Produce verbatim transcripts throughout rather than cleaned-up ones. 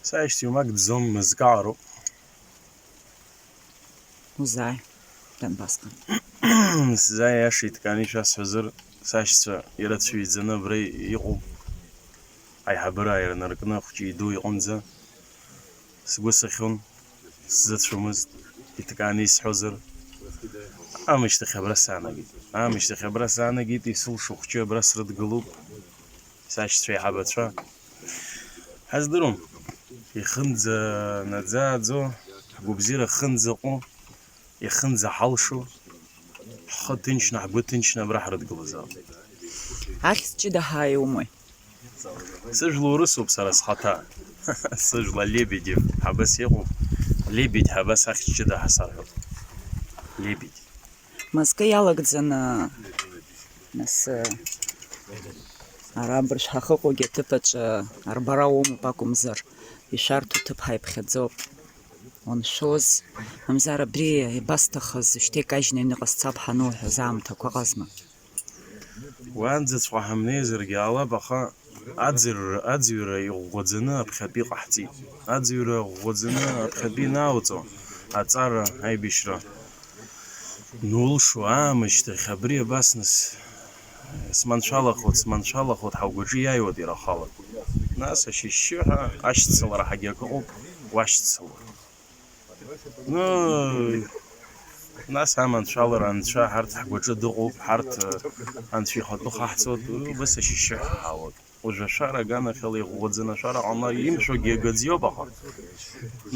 Сашьцәа иумак дзом, мызкароуп. Узааи, Донбассҟа. Сзааи, аиаша иҭкааны ишәасҳәозар, сашьцәа ирацәаҩӡаны абра иҟоуп. Аиҳабыра ааирнаркны ахәҷы иду иҟынӡа. Сгәы сыхьон, сзыцәомызт, иҭкааны исҳәозар. Аамышьҭахь абра саанагеит. Аамышьҭахь абра саанагеит, исылшо хәҷы абра срыдгылоуп. Сашьцәа, еиҳабацәа. Ҳаздыруам, ихынӡанаӡааӡо, ҳгәабзиара хынӡаҟәу, ихынӡаҳалшо, ҳхы ҭынчны, ҳгәы ҭынчны абра ҳрыдгылозаап. Ахьӡ ҷыда ҳәа иумои? Сыжәла урысуп сара схаҭа. Сыжәла Лебедев ҳәа абас иҟоуп. Лебедь ҳәа абас ахьӡ ҷыда ҳәа сарҳәоит. Лебедь. Мызкы иалагӡаны, нас, ара абыржә ҳахыҟоугьы аҭыԥаҿы арбара уамоуп акәымзар, ишәарҭоу ҭыԥ ҳаиԥхьаӡоуп. Уншәоз, мамзар абри иабасҭахыз, шьҭа икажьны аҩныҟа сцап ҳануҳәоз аамҭақәа ыҟазма? Уаанӡаҵәҟьа ҳамнеизаргьы ҟалап, аха аӡырра, аӡҩра иӷәӷәаӡаны аԥхьатәи ҟаҳҵеит. Аӡҩра ӷәӷәаӡаны аԥхьатәи ианаауҵо, аҵара, аибашьра нулшо аамышьҭахь, абри абас нас, сманшәалахоит, сманшәалахоит, ҳаугәаҿы иааиуеит иара ахала. Нас ашьшьыҳәа ашьцылара ҳагьакы ыҟоуп, уашьцылоит. Ну, нас аманшәалара анцәа ҳарҭ ҳгәаҿы дыҟоуп, ҳарҭ, э, анцәа ихатәы хаҳҵоит, убас ашьшьыҳәа ҳаауеит. Уажә ашәара аганахьала иӷәӷәаӡаны ашәара ҟамлар, имшәогьы агаӡиоуп, аха.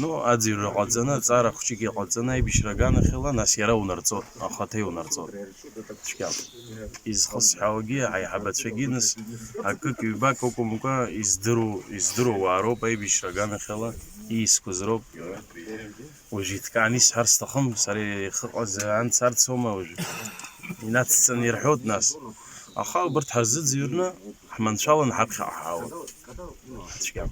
Ну, аӡырҩра ҟаҵаны, аҵара хәҷык иҟаҵаны, аибашьра аганахьала, нас иара унарҵоит, ахаҭа иунарҵоит. Цәгьа. Изхысҳәаауагьы, аиҳабацәагьы, нас, акык-ҩбак акәымкәа, издыруа, издыруа уаа роуп аибашьра аганахьала иискәыз роуп. Уажә иҭкааны исҳәар сҭахым, сара ихыҟаз анцарцома уажә? Инацҵаны ирҳәоит нас. Аха убырҭ ҳарзыӡырҩны, ҳманшәаланы ҳаԥхьаҟа ҳаауеит. Цәгьа.